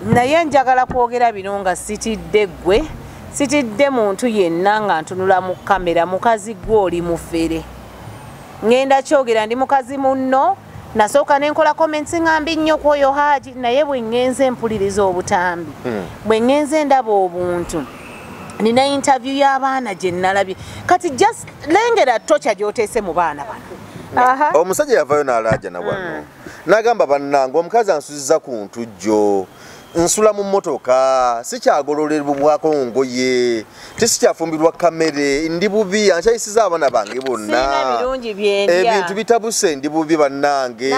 Naye njagala kwogera bino nga sitidde ggwe, sitidde muntu yenna nga ntunula mu kamera. Mukazi gwe oli mufere. Ngenda kyogera, ndi mukazi munno. Nasooka nenkola comments nga mbi nnyo ku oyo Haji, naye bwe ŋŋenze mpuliriza obutambi, bwe ŋŋenze ndaba obuntu, nina interview y'abaana gye nalabye. Kati just lengera torture gy'oteese mu baana bano. Aha. Omusajja yavayo n'alaajana wano n'agamba, "Bannange, omukazi ansuziza ku ntujjo, nsula mu mmotoka, sikyagololebwako ngoye, tesikyafumbirwa kamere, ndi bubi, ankyayisiza abaana bange Sirina bonna, birungi byendya. Ebintu bitabuse, ndi bubi bannange."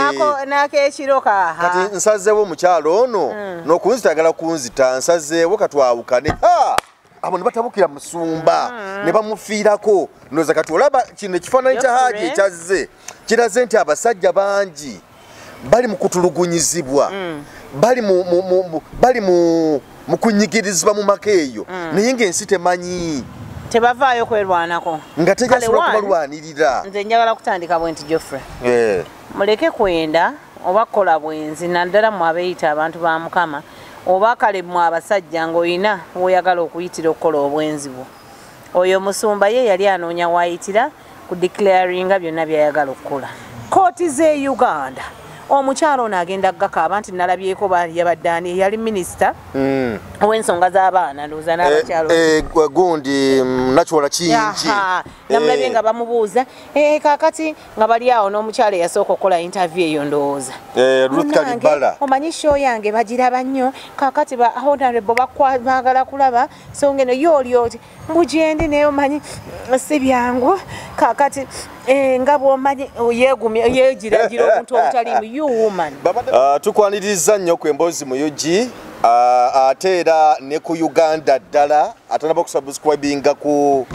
N'akekiro kaaha. "Kati nsazeewo omukyalo ono n'okunzita agala kunzita, nsazeewo katwawukane." Ha! Abo ne batabukira musumba ne bamufiirako. Ndowooza kati olaba kino ekifaananyi kya Haji Geoffrey. ekyazze kiraze nti abasajja bangi bali mu kutulugunyizibwa, bali mu kunyigirizibwa mu maka eyo, naye ng'ensi temanyi. Tebavaayo kwerwanako. Nga tejasobola Kale, one, kubalwanirira. Nze njagala kutandika bwe nti, Geoffrey, muleke kwenda oba kukola bwenzi, naddala mmwe abeeyita abantu ba Mukama, oba kale mmwe abasajja ng'olina woyagala okuyitira okukola obwenzi bwo. Oyo musumba ye yali anoonya waayitira ku declaringa byonna byayagala okukola. Kooti z'e Uganda, omukyalo ono agenda gakaaba nti nalabyeko yabadde ani yali minisita ow'ensonga z'abaana, ndowooza n'abakyalo. Gundi Nakiwala Kiyingi. Aha, namulabye nga bamubuuza, "Kaakati," nga bali awo n'omukyalo eyasooka okukola interview eyo, ndowooza Ruth "Munnange, Kalibala. Omanyi show yange bagiraba nnyo, kaakati ba honorable baagala kulaba so ngeno ye oli oti mbu gyendi, naye omanyi si byangu. Kaakati nga bw'omanyi yeegumya yeegiragira obuntu obutaliimu." You woman. Tukwaniriza nnyo ku Emboozi mu UG, ate era ne ku Uganda ddala. Atanaba okusubscribinga ku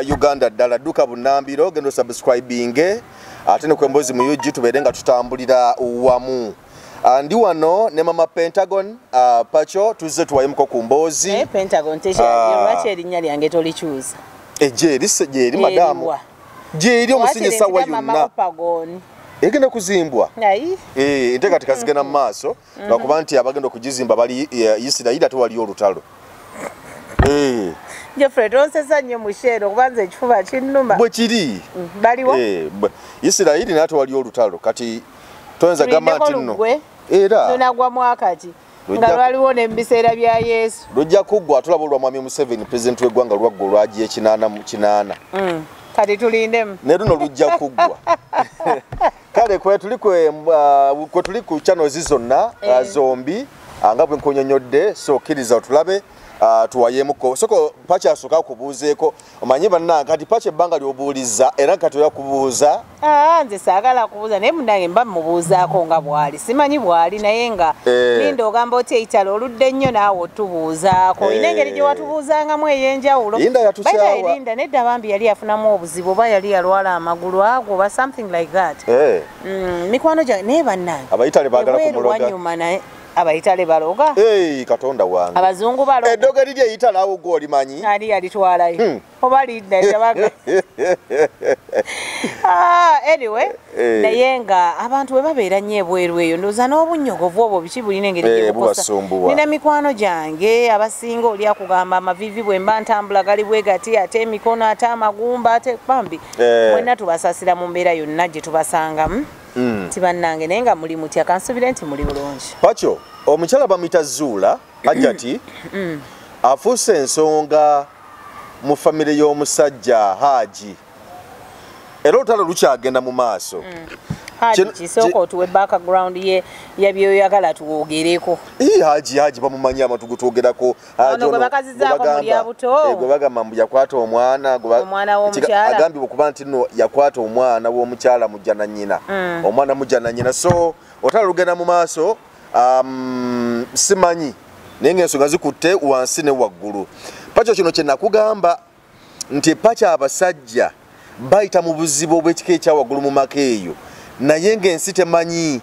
Uganda ddala, dduka bunambiro genda osubscribinge, ate ne ku Emboozi mu UG tubeere nga tutambulira wamu. Ndi wano ne Mama Pentagon, Pacho, tuzze tuwayemuko ku mboozi. Naye Pentagon tekyali. Lwaki erinnya lyange tolikyusa? Egyeri gyeri madamu. Eriwa? Gyeri omusinyi essaawa Mama yonna. Opagon. Egenda kuzimbwa. Nayi. Enteekateeka zigenda mu maaso, lwakuba nti abagenda okugizimba bali Isirayiri, ate waliyo olutalo. Geoffrey, tonsesa nnyo mu sheero kuba nze ekifuba kinnuma. Bwe kiri. Baliwo. Isirayiri naye ate waliyo olutalo, kati toyinza gamba nti nno Tulindeko era lunagwa mwaka ki nga lwaliwo ne mu biseera bya Yesu. Lujja kuggwa. Tulaba olwa Mwami Museveni, pulezidenti w'eggwanga, lwaggwa olwagiye 88. Kati tulindemu. Ne luno lujja kuggwa. Kale kwe tuli ku channels zonna, zombi, nga bwe nkunyonyodde. So kkiriza otulabe, tuwayemuko soko. Pacha, asooka kubuuzeeko. Omanyi bannange, kati Pacha ebbanga ly'obuuliza era kati oya kubuuza. Ah, nze saagala kubuuza, naye munnange mba mubuuzaako nga bw'ali, simanyi bw'ali, naye nga linda ogamba otya eitale oludde nnyo naawe otubuuzaako. Olina engeri gye watubuuzangamu ey'enjawulo. Linda yatukyawa. By the way, Linda nedda bambi yali yafunamu obuzibu, oba yali yalwala amagulu ago oba something like that. Mikwano gyange, naye bannange, Abayitale baagala ebweru kumuloga. wanyuma, naye abayitale baloga. Hey, Katonda wange. Abazungu baloga. Eddogo eriri eyitale awo gw'olimanyi. Ani yalitwalayo? Oba Linda tabaga. Ah, anyway, naye nga abantu bwe babeera nnyo ebweru eyo, ndowooza n'obunnyogovu obwo biki bulina engeri gye bukosa. Bubasumbuwa. Nina mikwano gyange abasinga oli akugamba, "Amaviivi bwe mba ntambula gali bwe gati, ate emikono, ate amagumba, ate bambi." Mwenna tubasaasira mu mbeera yonna gye tubasangamu. Nti bannange, naye nga muli mutya? Kansubire nti muli bulungi. Pacho, omukyala bamuyita Zuula Hajati afuuse ensonga mu famire y'omusajja Haji, era olutalo lukyagenda mu maaso. Haji, kisooka otuwe background ye yabyoyagala tuwogereko. Ii, Haji bamumanyi, abantu gutwogerako. Haji Ono gwe ono bakazizaako gwe bagamba- mu lya buto. Gwe bagamba mbu yakwata omwana Omwana w'omukyala. Agambibwa okuba nti nno yakwata omwana w'omukyala mujja na nnyina, omwana mujja na nnyina. So olutalo lugenda mu maaso, simanyi, naye ng'ensonga zikutte wansi ne waggulu. Pacho, kino kye nakugamba nti pacha abasajja bayita mu buzibu obw'ekika ekyawaggulu mu maka eyo, naye ng'ensi temanyi.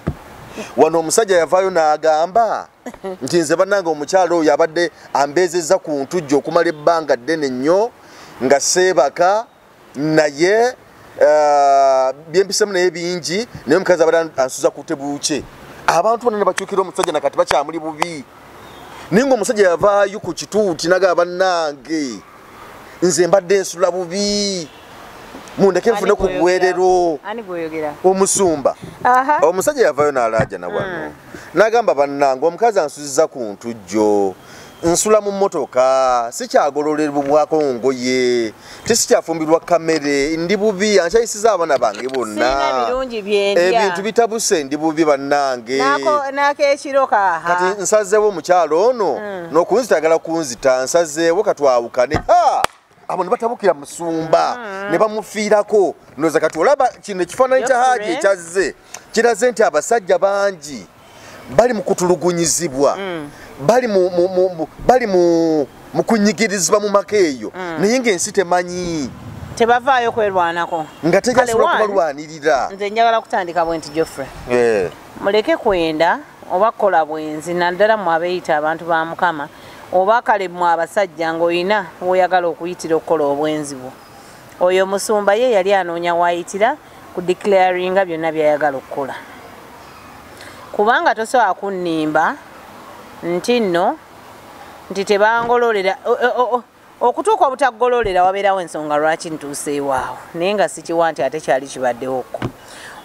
Wano omusajja yavaayo n'agamba nti, "Nze bannange, omukyala oyo abadde ambeezezza ku ntujjo okumala ebbanga ddene nnyo nga seebaka, naye byempisemu naye bingi, naye omukazi abadde ansuza ku tebuukye." Abantu bonna ne bakyukira omusajja, nakati bakyamuli bubi. Naye ng'omusajja yavaayo ku kituuti n'agamba, bannange nze mbadde nsula bubi, mundeke nfune ku buweerero. Omusumba omusajja yavaayo n'alaajana wano n'agamba, bannange omukazi ansuziza ku ntujjo, nsula mu mmotoka, sikyagololerbwako ngoye, tesikyafumbirwa kamere, ndi bubi, ankyayisiza abaana bange bonna, ebintu bitabuse, ndi bubi bannange. Kati nsazeewo omukyalo ono n'okunzita ayagala kunzita, nsazeewo katwawukane. Abo ne batabukira musumba ne bamufiirako. Ndowooza kati olaba kino ekifaananyi kya Haji ekyazze kiraze nti abasajja bangi bali mu kutulugunyizibwa, bali mu kunyigirizibwa mu maka eyo, naye ng'ensi temanyi, tebavaayo kwerwanako, nga tejasobola kubalwanirira. Nze njagala kutandika bwe nti, Geoffrey, muleke kwenda oba kukola bwenzi, naddala mmwe abeeyita abantu ba Mukama, oba kale mmwe abasajja ng'olina w'oyagala okuyitira okukola obwenzi bwo. Oyo musumba ye yali anoonya waayitira ku declaringa byonna by'ayagala okukola, kubanga tosobola kunnimba nti nno nti tebangololera. Okutuuka obutagololera wabeerawo ensonga lwaki ntuuseewaawo, naye nga sikiwa nti ate kyali kibaddewokko.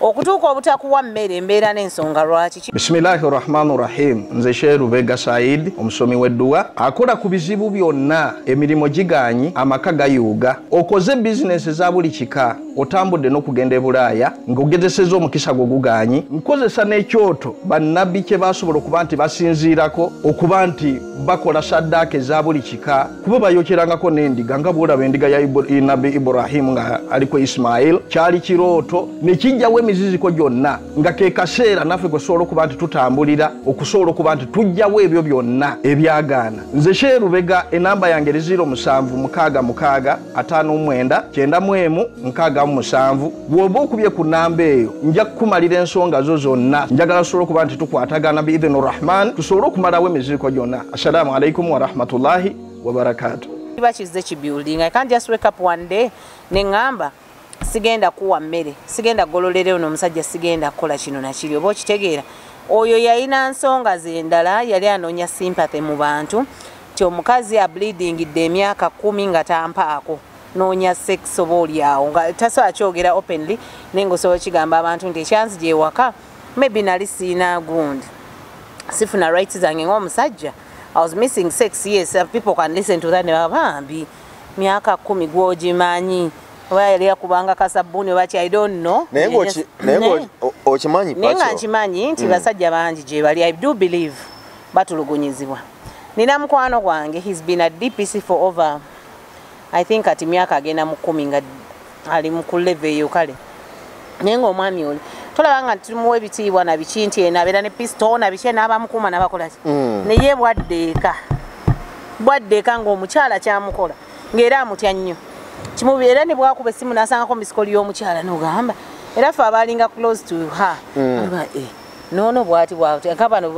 Okutuuka obutakuwa mmere embeera n'ensonga lwaki. Bismillahi rahmani rahim. Nze Sheikh Lubega Said, omusomi w'edduwa, akola ku bizibu byonna, emirimu gigaanyi, amaka gayuuga, okoze bizinesi eza buli kika, otambudde n'okugenda e Bulaaya ng'ogezesezza omukisa gwo gugaanyi. Nkozesa n'ekyoto bannabbi kye basobola okuba nti basinziirako okuba nti bakola saddaaka eza buli kika, kuba bayokyerangako n'endiga nga bw'olaba endiga ya Nabbi Ibrahimu nga aliko Ismail. Kyali kirooto ne kijjawo emiziziko gyonna, nga ke kaseera naffe kwe okuba nti tutambulira okusobola okuba nti tujjawo ebyo byonna ebyagaana. Nze Sheikh Lubega, enamba yange eri 0766 59 91 67. Bw'oba okubye ku namba eyo nja kukumalira ensonga zo zonna. Njagala tusobole okuba nti tukwatagana biidhini Rahman, tusobole okumalawo emiziziko gyonna. Assalamu alaikum warahmatullahi wabarakatuh. Kiba kizze kibuilding. I can't just wake up one day ne ŋŋamba sigenda kuwa mmere, sigenda gololera ono omusajja, sigenda kukola kino nakiri. Oba okitegeera, oyo yalina nsonga ze endala, yali anoonya sympathy mu bantu nti omukazi ableedingidde emyaka 10 nga tampaako, noonya sex oba oli awo nga tasobola kyogera openly, naye ng'osobola okigamba abantu nti ekyanzija ewaka maybe nali siina gundi, sifuna rights zange ng'omusajja, I was missing sex. Yes, people can listen to that ne bambi myaka 10 gw'ogimanyi, oba yali akubanga kasabbuuni oba ki, I don't know. Naye okimanyi, naye nga nkimanyi nti basajja bangi gye bali, I do believe batulugunyizibwa. Nina mukwano gwange, he's been at DPC for over, I think ati myaka agenda mu 10 nga ali mu ku level eyo kale. Naye ng'omwami oli tolaba nga tumuwa ebitiibwa na biki nti eno abeera ne pistol na biki n'abamukuuma n'abakola ki, naye bwadde eka ng'omukyala kyamukola ng'era amutya nnyo kimubi, era ne bwakuba essimu n'asangako misikoli y'omukyala n'ogamba, era ffe abalinga close to her, noono bwati bwati nka bano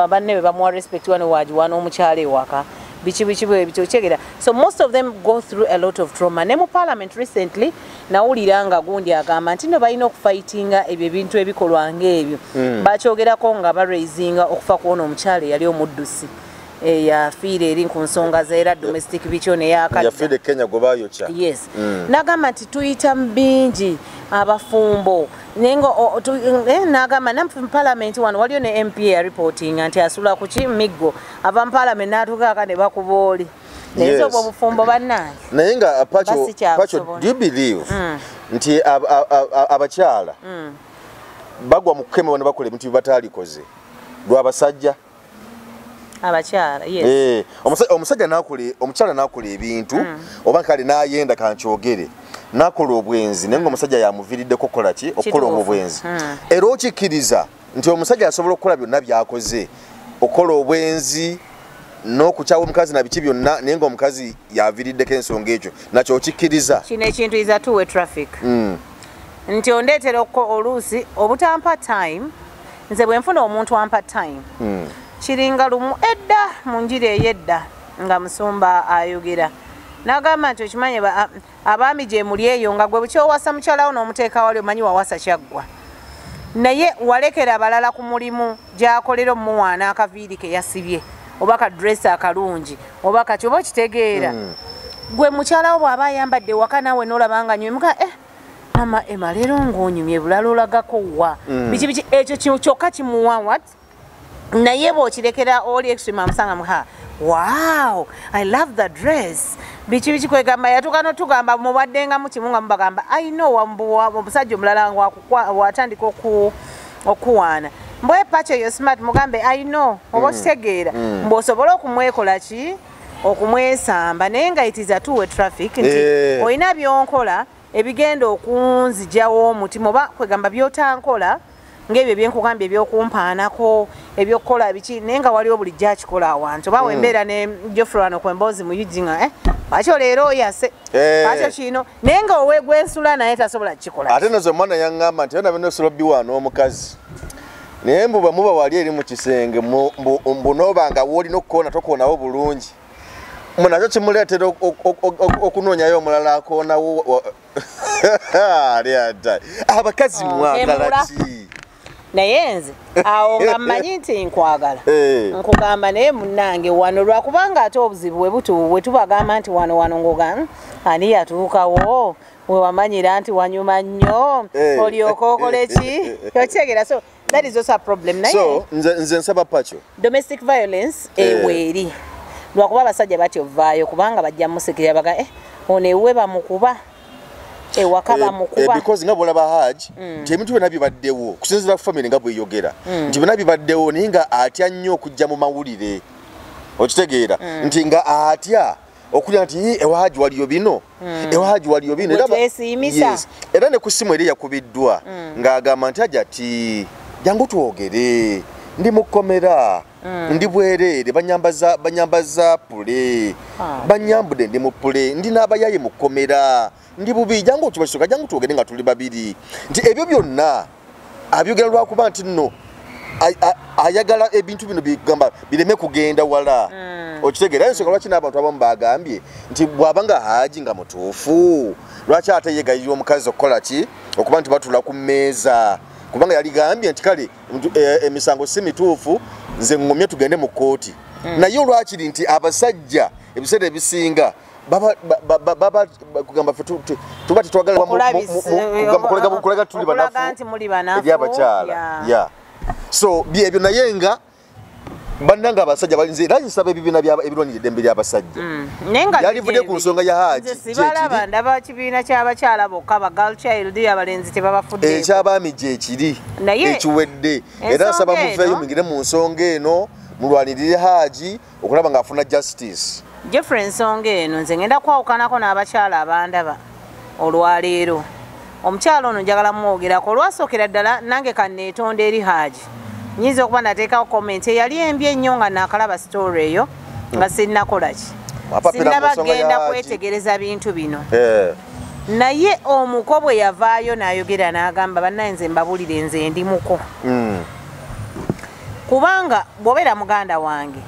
banne be bamuwa respect, wano wagiwa n'omukyala ewaka biki biki bwe bityo, okyegera. So most of them go through a lot of trauma. Ne mu parliament recently nawulira nga gundi agamba nti no balina okufightinga ebyo ebintu ebikolwa ng'ebyo. Bakyogerako nga baraisinga okufa kwona omukyala eyali omuddusi eyafiira eri ku nsonga zeera domestic bityo neyakadda yafiire Kenya gwe bayokya. Yes. Nagamba nti tuyita mu bingi abafumbo, naye nga nagamba mu parliament wano waliyo ne MP yareportinga nti asula ku ki miggo, ava mu parliament n'atuuka ne bakuba oli. Naye nze obwo obufumbo bannange Naye nga Pacho, Basi kya Pacho, kusobola. do you believe nti abakyala bagwa mu kukemebwa ne bakola ebintu bye bataalikoze lwabasajja? Abakyala, yes. Omusajja n'akola, omukyala n'akola ebintu, oba kale n'ayenda, kankyogere, n'akola obwenzi, naye ng'omusajja yamuviiriddeko okukola ki, okukola obwo bwenzi. Era okikkiriza nti omusajja asobola okukola byonna by'akoze, okukola obwenzi n'okukyawa omukazi na biki byonna, naye ng'omukazi yaviiriddeko ensonga ekyo, nakyo okikkiriza? Kino ekintu is a two way traffic. Nti ondeetera oluusi obutampa time. Nze bwe nfuna omuntu ampa time, kiringa lumu edda mu njiri ey'edda nga musumba ayogera n'agamba nti okimanyi abaami gye muli eyo nga gwe bukyowasa mukyalawo n'omuteeka wali, omanyi wawasa kyaggwa, naye walekera abalala ku mulimu gy'akolera omuwaana akaviiri ke yasibye. oba ka dress akalungi oba kati oba okitegeera. Gwe mukyala wo bw'aba ayambadde waka naawe n'olaba nga nyumimuka mama Emma leero ng'onyumye bulala olagako wa biki biki, ekyo kyokka kimuwa what. Naye bw'okirekera oli extreme amusanga muha wow, I love the dress biki biki, kwegamba yatuuka n'otugamba mubaddengamu kimu nga mubagamba I know omusajja omulala watandika okuwaana mbwe pacho yo smart mugambe I know oba okitegeera mbw'osobola okumwekola ki okumwesamba, naye nga it is a two-way traffic nti olina byonkola ebigenda okunzijawo omutima oba kwegamba byotankola ng'ebyo byenkugambye ebyokumpaanako ebyokukola biki, naye nga waliwo bulijjo akikola awantu oba wembeera ne Geoffrey wano ku emboozi mu UG nga pakyo leero oyase pakyo kino, naye nga owegwensula naye tasobola kukikola. Ate nozo omwana yaŋŋamba nti yona bino osobola biwaana omukazi, naye mbu bwe muba wali eri mu kisenge mbu n'oba nga w'olina okukoona tokoonawo bulungi, mbu nakyo kimuleetera okunoonyayo omulala akoonawo. Abakazi mwagala ki? Naye nze awo nga mmanyi nti nkwagala nkugamba, naye munnange wano lwakubanga ate obuzibu bwe tubagamba nti wano wano ng'ogamba ani yatuukawo we wamanyira nti wanyuma nnyo olyoka okole ki, okitegeera. So that is also a problem. Naye so nze nsaba Pacho domestic violence eweeri lwakuba abasajja batyo ovaayo kubanga bajja musekera baga ono ewuwe bamukuba ewaka bamukuba because nga bw'olaba Haji nti ebintu byonna bibaddewo kusinziira ku family nga bweyogera nti byonna bibaddewo naye nga atya nnyo okujja mu mawulire, okitegeera nti nga atya okulya nti ewa Haji waliyo bino ewa Haji waliyo bino, era ne ku ssimu eri yakubiddwa ng'agamba nti Haji ati jangu twogere ndi mukomera ndi bwereere banyambaza pule banyambudde ndi mu pule ndi n'abayaye mukomera ndi bubi jangu okibasooka jangu twogere nga tuli babiri, nti ebyo byonna abyogera lwakuba nti nno ayagala ebintu bino bigamba bireme kugenda wala, okitegeera. Ensonga lwaki n'abantu abamu bagambye nti bw'aba nga Haji nga mutuufu lwaki ate yeegayirira omukazi okukola ki okuba nti batuula ku mmeeza, kubanga yaligambye nti kale emisango si mituufu nze ŋŋomye tugende mu kkooti. Naye olwakiri nti abasajja ebiseera ebisinga baba kugamba ffe tuba tetwagala kulaga tuli banafu eri abakyala. So byebyo, naye nga bannange abasajja balinze era nsaba ebibiina ebirwanirira eddembe ly'abasajja yalivudde ku nsonga ya Haji. Sibalaba ndaba kibiina ky'abakyala bokka ba girl child abalenzi tebabafudde, ekyabaami gyekiri ekiwedde, era nsaba muveeyo muyingire mu nsonga eno mulwanirire Haji okulaba ng'afuna justice. Geoffrey ensonga eno nze ngenda kwawukanako n'abakyala abandaba olwaleero. Omukyala ono njagala mwogerako olwasookera ddala nange kanneetonda eri Haji. Nyinza okuba nateekawo comment eyali embi ennyo nga naakalaba story eyo nga sinnakola ki, sinnabagenda kwetegereza bintu bino. Naye omuko bwe yavaayo n'ayogera n'agamba bannaye nze mbabulire nze ndi muko, kubanga bw'obeera muganda wange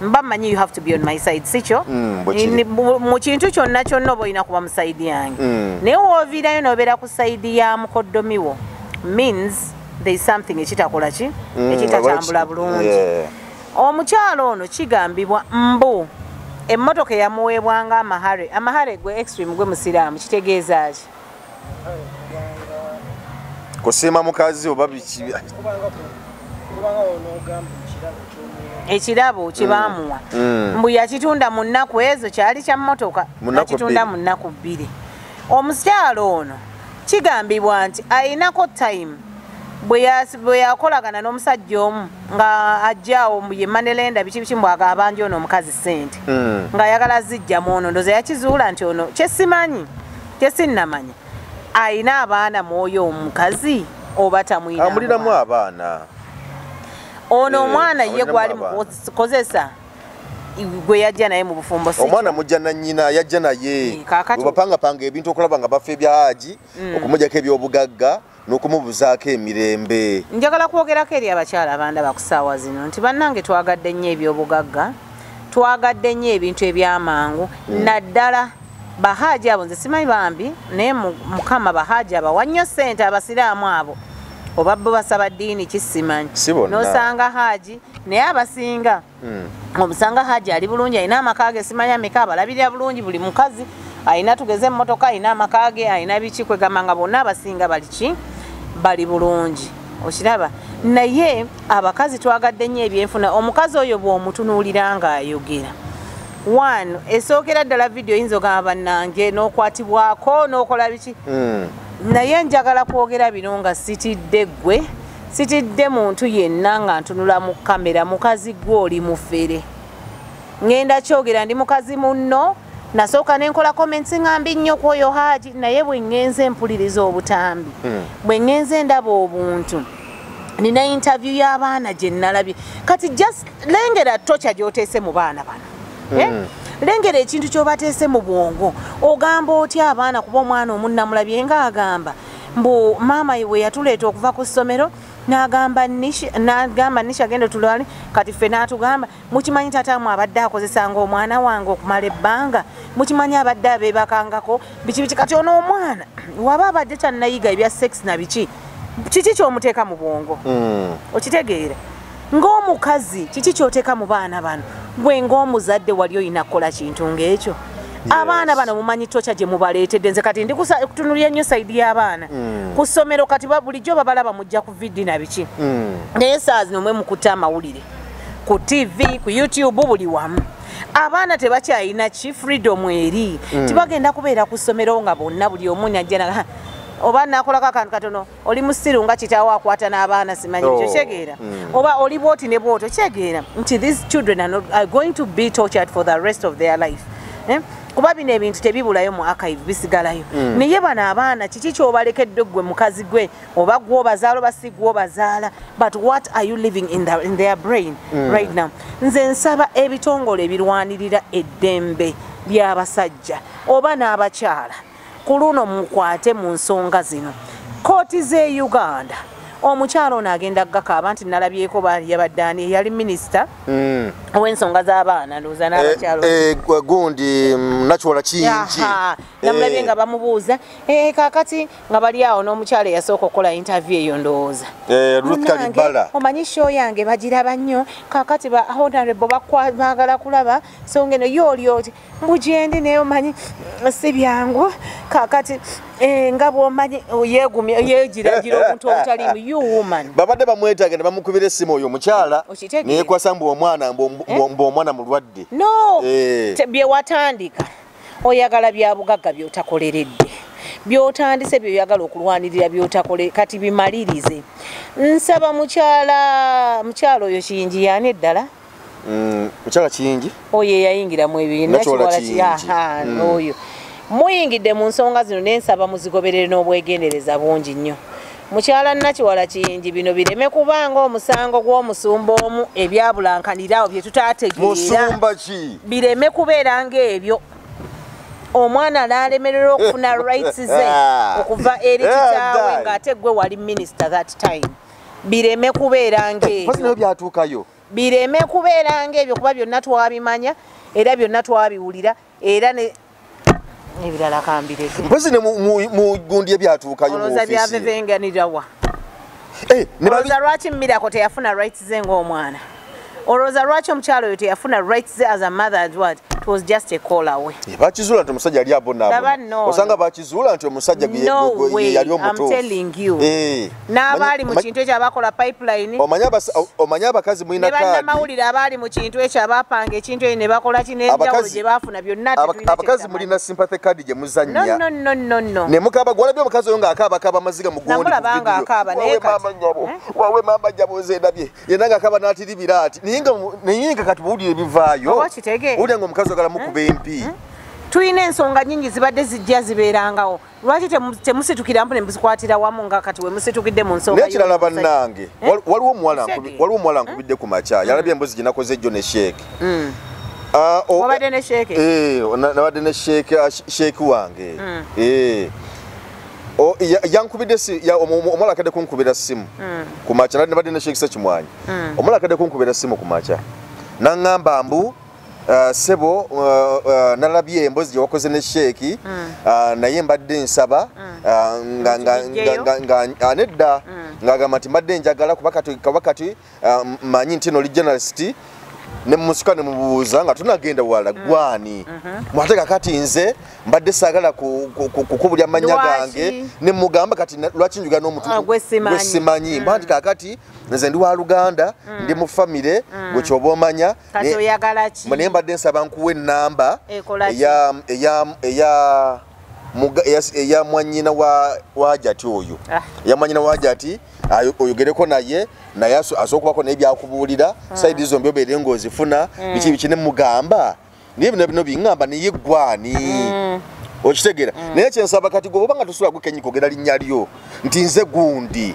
mba mmanyi you have to be on my side, si kyo? Mu kintu kyonna kyonna oba olina kuba mu side yange, naye w'oviirayo n'obeera ku side ya mukoddomi wo means there is something ekitakola ki ekitatambula bulungi. Omukyalo ono kigambibwa mbu emmotoka eyamuweebwanga amahare, amahare gwe extreme gwe musiraamu kitegeeza ki? Kusiima mukazi oba biki ekirabo kyebamuwa mbu yakitunda mu nnaku ezo kyali kya mmotoka yakitunda mu nnaku bbiri. Omukyalo ono kigambibwa nti ayinako time bwe yakolagana n'omusajja omu nga ajjaawo mbu ye Manelenda biki biki mbu agabanja ono omukazi ssente ng'ayagala zijjamu ono, ndowooza yakizuula nti ono kyesimanyi kyesinnamanya ayina abaana mwoyo omukazi oba tamwina amulinamu abaana. Ono omwana ye gwali mukozesa gwe yajja naye mu bufumbo, omwana mujja na nnyina yajja naye bwebapangapanga ebintu okulaba nga bafa ebya Haji okumujjako ebyobugagga n'okumubuzaako emirembe. Njagala kwogerako eri abakyala abandaba ku ssaawa zino nti bannange twagadde nnyo ebyobugagga, twagadde nnyo ebintu ebyamangu, naddala Bahaji abo nze simanyi bambi naye Mukama Bahaji abawa nnyo ssente abasiraamu abo Oba bo basaba ddiini kisimanyi. N'osanga Haji naye abasinga omusanga Haji ali bulungi, alina amaka ge simanya meka, abalabirira bulungi buli mukazi, alina tugeze emmotoka, alina amaka ge, alina biki, kwegamba nga bonna abasinga bali ki, bali bulungi. Okiraba? Naye abakazi twagadde nnyo ebyenfuna. Omukazi oyo bw'omutunuulira ng'ayogera, one, esookera ddala vidiyo oyinza ogamba bannange n'okwatibwako n'okola biki. Naye njagala kwogera bino nga sitidde ggwe, sitidde muntu yenna nga ntunula mu kamera. Mukazi gwe oli mufere. Ngenda kyogera ndi mukazi munno, nasooka ne nkola comments nga mbi nnyo ku oyo Haji, naye bwe ŋŋenze mpuliriza obutambi, bwe ŋŋenze ndaba obuntu, nina interview y'abaana gye nnalabye. Kati just lengera torture gy'oteese mu baana bano. Lengera ekintu ky'obateese mu bwongo. Ogamba otya abaana, kuba omwana omunnamulabye ng'agamba mbu maama we yatuleeta okuva ku ssomero n'agamba Nisha agenda tulwale, kati ffe n'atugamba mukimanyi taata abadde akozesanga omwana wange okumala ebbanga, mukimanyi abadde abeebakangako biki biki. Kati ono omwana waba abadde tannayiga ebya sex na biki, kiki ky'omuteeka mu bwongo? Okitegeera? Ng'omukazi kiki ky'oteeka mu baana bano? Gwe ng'omuzadde wali olina kukola kintu ng'ekyo? Abaana bano mumanyi torture gye mubaleetedde. Nze kati ndi kutunulira nnyo side y'abaana ku ssomero. Kati bulijjo babalaba mujja ku vidi na biki, naye saa zino mwe mukutte amawulire ku TV, ku YouTube, buli wamu. Abaana tebakyalina ki freedom eri, tibagenda kubeera ku ssomero nga bonna buli omu najja oba nakolako akantu katono, oli musiru nga kitaawo akwata n'abaana simanyi ekyo, kitegeera? Oba oli bwoti ne bwoti, okitegeera nti these children are going to be tortured for the rest of their life, eh? Kuba bino ebintu tebibulayo mu archive, bisigalayo. Naye bano abaana kiki kyobalekedde gwe mukazi gwe, oba gwe obazaala oba si gwe obazaala, but what are you living in their brain right now? Nze nsaba ebitongole ebirwanirira eddembe ly'abasajja oba n'abakyala ku luno mukwate mu nsonga zino. Kooti z'e Uganda, omukyala ono agenda gakaaba nti nalabyeko yabadde ani eyali minisita ow'ensonga z'abaana, ndowooza n'abakyala, gundi Nakiwala Kiyingi. Namulabye nga bamubuuza, kaakati nga bali awo n'omukyala eyasooka okukola interview eyo, ndowooza omanyi show yange bagiraba nnyo, kaakati ba honorable baagala kulaba songa eno ye oli oti mbu gyendi, naye omanyi si byangu, kaakati nga bw'omanyi yeegumya yeegiragira obuntu obutaliimu. You woman, babadde bamwetaaga ne bamukubira essimu oyo omukyala neyekwasa mbu omwana mbu omwana mulwadde. No, bye watandika oyagala bya bugagga by'otakoleredde, by'otandise by'oyagala okulwanirira by'otakole, kati bimalirize. Nsaba mukyala mukyala oyo Kiyingi, yaani eddala Mukyala Kiyingi oyo eyayingira mu ebyo, Nakiwala, oyo muyingidde mu nsonga zino, nensaba muzigoberere n'obwegendereza bungi nnyo. Mukyala Nakiwala Kiyingi, bino bireme kubanga omusango gw'omusumba omu ebyabulankanirawo bye tutaategeera. Musumba ki? Bireme kubeera ng'ebyo, omwana n'alemererwa okufuna rights ze okuva eri kitaawe ng'ate gwe wali minister that time. Bireme kubeera ng'ebyo, byatuukayo, bireme kubeera ng'ebyo, kuba byonna twabimanya era byonna twabiwulira era ne ebirala kambireke. Mpozi ne mu gundi ebyatuukayo mu office byavevenganirawa. Olowooza lwaki Miracle teyafuna rights ze ng'omwana? Olowooza lwaki omukyala oyo teyafuna rights ze as a mother? And what, it was just a call away. Bakizuula nti omusajja yali abonaabona, osanga bakizuula nti omusajja yali omutuufu. I'm telling you, n'abaali mu kintu ekyo abakola pipeline, omanyi abakazi mulina kaadi, ne bannamawulire abaali mu kintu ekyo abapanga ekintu ekyo ne bakola ki n'enjawulo gye baafuna byonna. Abakazi mulina sympathy card gye muzannya. No, no, no, no. Ne mukaba gwalabye omukazi oyo ng'akaaba amaziga mu gundi. Namulaba ng'akaaba, naye kati wawe maama nnyabo nze ndabye yenna ng'akaaba n'atiribira ati, naye nga kati bw'owulira ebivaayo owulira ng'omukazi oyagala mukuba empi. Tulina ensonga nyingi zibadde zijja zibeerangawo, lwaki temusitukira mpu ne muzikwatira wamu nga kati we musitukidde mu nsonga? N'ekirala bannange, waliwo omuwala nkubidde ku makya, yalabye embuzi gye nakoze ejjo ne sheeke. Wabadde ne sheeke? Nabadde ne sheeke wange. Yankubidde, omuwala akadde kunkubira ssimu ku makya, nabadde ne sheeke Sekimwanyi, omuwala akadde kunkubira ssimu ku makya n'aŋŋamba mbu sebo, nalabye emboozi gye wakoze ne sheeki, naye mbadde nsaba nga nedda Ng'agamba nti mbadde njagala kuba kati manyi nti no journalist ne musuka ne mubuuza nga tunagenda wala gwani. Mwate kakati nze mbadde saagala kukubulya mannya gange ne mugamba kati lwaki njuga n'omuntu gwe simanyi. Mba nti kakati nze ndi wa Luganda, ndi mu famire gwe kyoba omanya kati oyagala ki? Naye mbadde nsaba nkuwe ennamba eya mwannyina wa Hajati oyo. Eya mwannyina wa Hajati oyogereko naye asobola okubako naye byakubuulira sayidi zombi obeere ng'ozifuna biki biki ne mugamba naye bino bino biŋŋamba naye gwani okitegeera. Naye kyensaba kati gwe oba nga tosobola gwe kennyini kwogera linnya lyo nti nze gundi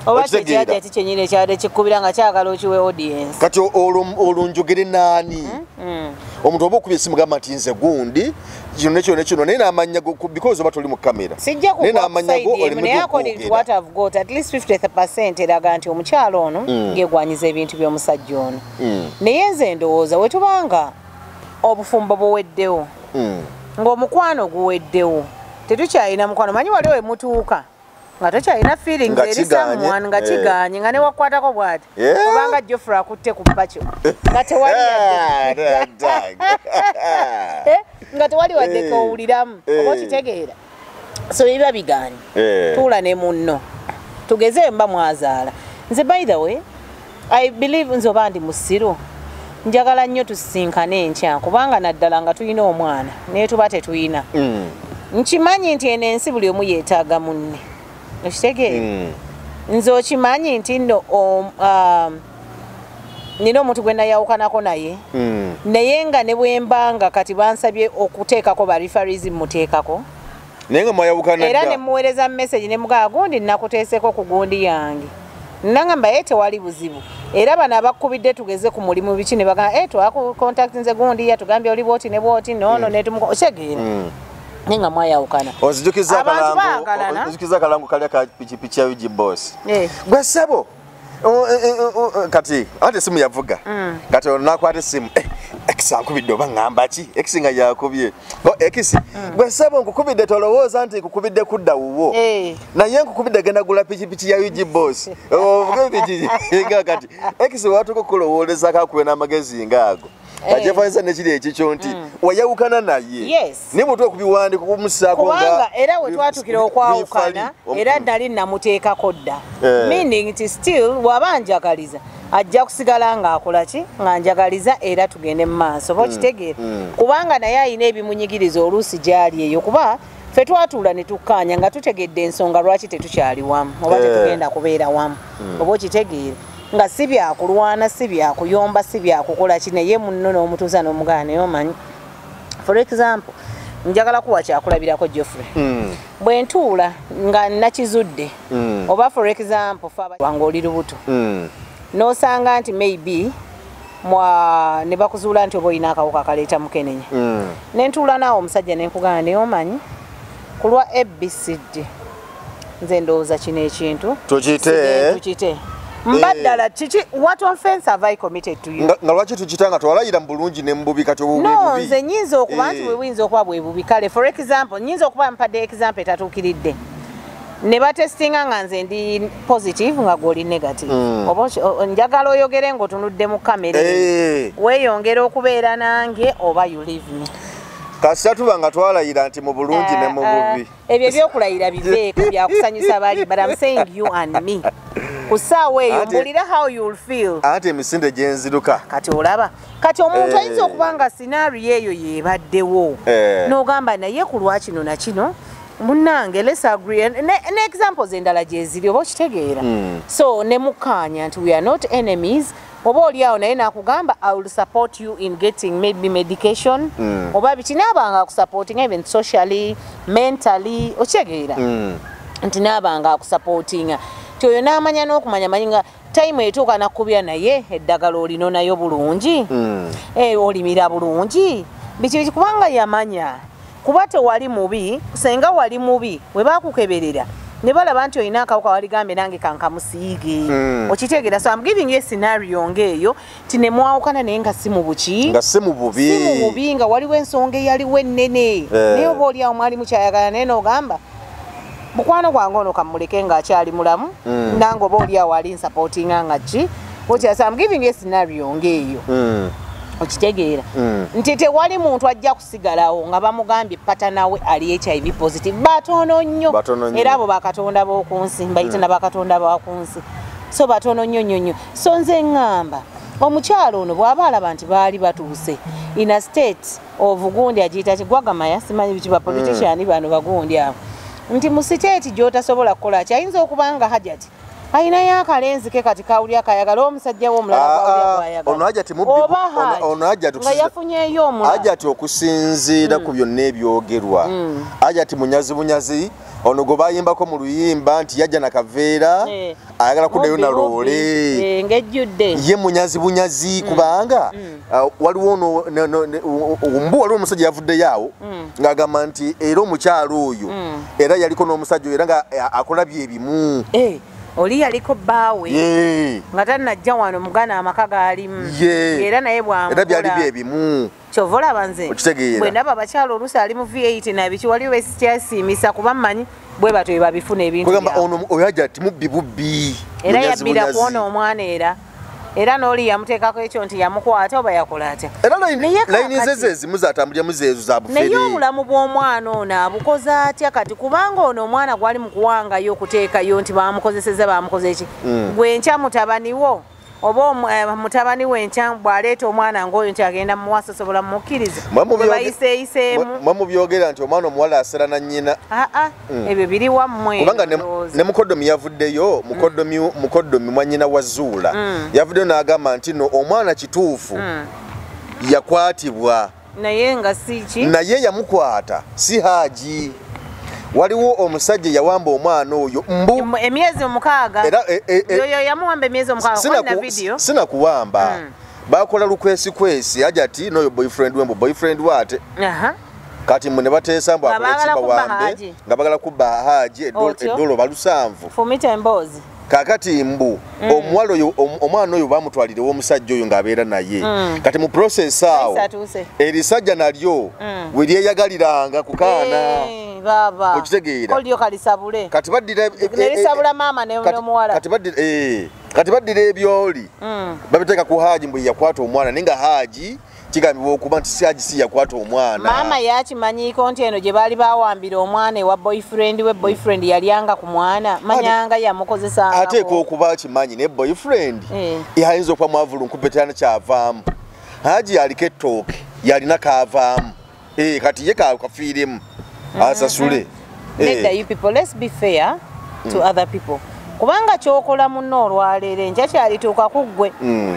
oba kyekyaja kyennyini ekyadde kikkubira nga kyagala okiwe audience kati olwo njogere naani? Omuntu oba okubye esimu gamba nti nze gundi kino nekino nekino naye n'amannya go because oba toli mu kamera naye n'amannya go oleme according to what I've got at least 50% eraga nti omukyalo ono yegwanyiza ebintu by'omusajja ono. Naye nze ndowooza we tubanga obufumbo buweddewo ng'omukwano guweddewo tetukyalina mukwano manyi wali we mutuuka nga tokyalina feelings eri someone nga kiganye nga ne wakwatako bw'ati obanga Geoffrey akutte ku mpakyo nga tewali nga tewali wadde kowuliramu oba okitegeera. So biba biganye tuula ne munno tugeze mba mwazaala. Nze by the way I believe nze oba ndi musiru njagala nnyo tusisinkane enkya kubanga naddala nga tulina omwana naye tuba tetulina. Nkimanyi nti eno ensi buli omu yeetaaga munne okitegeera. Nze okimanyi nti nno nina omuntu gwe nayawukanako naye naye nga ne bwe mbanga kati bansabye okuteekako ba referees muteekako naye nga mwayawukana era ne muweereza message ne mugamba gundi nakuteeseko ku gundi yange nangamba ye tewali buzibu. Era bano abakubidde tugeze ku mulimu biki ne bagamba twakucontact nze gundi yatugambye oli bwoti ne bwoti nono ne tumuko okitegeera naye nga mwayawukana. Ozijukiza akalango kali aka pichipichi ya UG Boss. Gwe ssebo kati ate esimu yavuga kati nakwata esimu X ankubidde oba ŋŋamba ki X nga yakubye X gwe ssebo nkukubidde tolowooza nti nkukubidde kudda wuwo naye nkukubidde genda gula pichipichi ya UG Boss ovuge pichipichi nga kati X watuuka okulowoolezako akuwe n'amagezi ng'ago kajefanisa nekiri ekikyo nti wayawukana naye naye bw'otuuka ku biwandiiko kumusaako kubanga era we twatukira okwawukana era nali namuteekako dda meaning nti still waba njagaliza ajja kusigala ng'akola ki nga njagaliza era tugende mu maaso oba okitegeera kubanga naye ayina ebimunyigiriza oluusi gy'ali eyo kuba ffe twatuula ne tukkaanya nga tutegedde ensonga lwaki tetukyali wamu oba tetugenda kubeera wamu oba okitegeera nga si byakulwana si byakuyomba si byakukola ki naye munno n'omutuuza n'omugaana naye omanyi. For example njagala kuwa kyakulabirako Geoffrey bwe ntuula nga nakizudde oba for example wange oli lubuto n'osanga nti maybe ne bakuzuula nti oba olina akawuka akaleeta mukenenya ne ntuula naawe omusajja ne nkugamba naye omanyi ku lwa ABCD nze ndowooza kino ekintu tukite mbaddala kiki what offense have I committed to you? Nga lwaki tukita nga twalayira mu bulungi ne mu bubi kati obubi no nze nyinza okuba nti bwe buyinza okuba bwe bubi kale for example nyinza okuba mpadde example etatuukiridde ne batestinga nga nze ndi positive nga gw'oli negative oba njagala oyogere ng'otunudde mu kamera weeyongera okubeera nange oba you leave me. Kasita tuba nga twalayira nti mu bulungi ne mu bubi ebyo ebyokulayira biveeko byakusanyusa bali but I'm saying you and me ku ssaawa eyo mbulira how you'll feel. Ate emisinde gyenziruka kati olaba kati omuntu ayinza okuba nga scenario eyo yebaddewo n'ogamba naye ku lwa kino na kino munnange let's agree ne examples endala gyeziri oba okitegeera. So ne mukkaanya nti we are not enemies oba oli awo naye nakugamba I will support you in getting maybe medication oba biki naabanga akusupporting even socially mentally okitegeera nti naabanga akusupportinga ti oyo n'amanya n'okumanya manyi nga time etuuka nakubya naye eddagala olino nayo bulungi olimira bulungi biki biki kubanga yamanya kuba tewali mubi senga wali mubi we bakukeberera ne balaba nti olina akawuka waligambe nange kankamusiige okitegeera. So I'm giving you a scenario ng'eyo ti ne mwawukana naye nga si mu buki nga si mu bubi si mu bubi nga waliwo ensonga eyaliwo ennene naye oba oli awo mwali mukyayagala naye n'ogamba Mukwano gwange ono kamuleke ng'akyali mulamu, nange oba oli awo ali nsupportinga nga ki. Otya, I'm giving a scenario ng'eyo. Okitegeera nti tewali muntu ajja kusigalawo nga bamugambye partner we ali HIV positive. Batono nnyo, era abo bakatonda b'oku nsi mbayita na bakatonda b'oku nsi, so batono nnyo nnyo nnyo. So nze ŋŋamba omukyalo ono bw'aba alaba nti baali batuuse in a state of gundi agiyita kigwagamaya, simanyi biki ba politician bano bagundi abo, nti mu state gy'otasobola kukola ki, ayinza okuba nga Hajati ayinayo akalenzi ke kati kawulya kayagala omusajja we omulala gwayagala. Ono Hajati mubbi, ono Hajati nga yafunyeeyo omulala. Hajati okusinziira ku byonna ebyogerwa, Hajati munyazi bunyazi ono gwe bayimbako mu luyimba nti yajja na kaveera ayagala kuddayo na loole ng'ejjudde. Ye munyazi bunyazi kubanga waliwo ono mbu waliwo omusajja yavuddeyo awo ng'agamba nti era omukyalo oyo era yaliko n'omusajja oyo era nga akola byebimu. Oli yaliko bbaawe nga tannajja wano mugana amaka gaalimu era naye bwamukola era byali byebimu. Kyova olaba nze bwe ndaba abakyala oluusi ali mu V8 nabiki waliwo besikyasiimisa kuba mmanyi bwe batyo bwe babifuna ebintu byabwe. Ono oyo Hajati mubbi bubbi era yabbira kwona omwana era n'oli yamuteekako ekyo nti yamukwata oba yakola atya. Era layini ze ezimu zatambuliramu zeezo za bufere. Naye obulamu bw'omwana ono abukoze atya kati, kubanga ono omwana gwali mu kuwangayo okuteekayo nti bamukozesezza bamukoze ki, gwe enkya mutabani wo oba mutabani we enkya bw'aleeta omwana ng'oyo nti agenda muwasa osobola mumukkiriza bwe bayiseeyiseemu. Mwe mubyogera nti omwana omuwala asera na nnyina. Ebyo biri wammwe. Kubanga ne mukoddomi yavuddeyo, mukoddomi mwannyina wa Zuula yavuddeyo n'agamba nti no omwana kituufu yakwatibwa naye nga si ki, naye yamukwata si Haji. Waliwo omusajja yawamba omwana oyo mbu emyezi 6 yoyo yamuwamba emyezi 6 na video sina kuwamba bakola lukwesi kwesi Hajati n'oyo boyfriend we mbu boyfriend wate kati mwe ne bateesa mbu akole wambe nga bagala kubba Haji eddolo balusanvu fumita emboozi. Kakati mbu omuwala oyo omwana oyo bamutwalire w'omusajja oyo ng'abeera naye kati mu process awo erisajja nalyo we lyeyagaliranga ku kaana baba okitegeera olyo kalisabule kati baddira nerisabula maama n'omuwala kati baddira ebyoli babiteeka ku Haji mbu yakwata omwana naye nga Haji kigambibwa okuba nti si Haji si yakwata omwana. Maama yakimanyiiko nti eno gye baali bawambira omwana ewa boyfriend we, boyfriend yalyanga ku mwana manyanga yamukozesangako. Ateekwa okuba akimanyi ne boyfriend ayinza okuba mwavulu nkupeterana kyavaamu. Haji yaliko ettooke yalina kaavaamu kati ye kafiiremu asasule. Nedda, you people, let's be fair to other people. Kubanga kyokola munno olwaleero enkya kyalituuka ku ggwe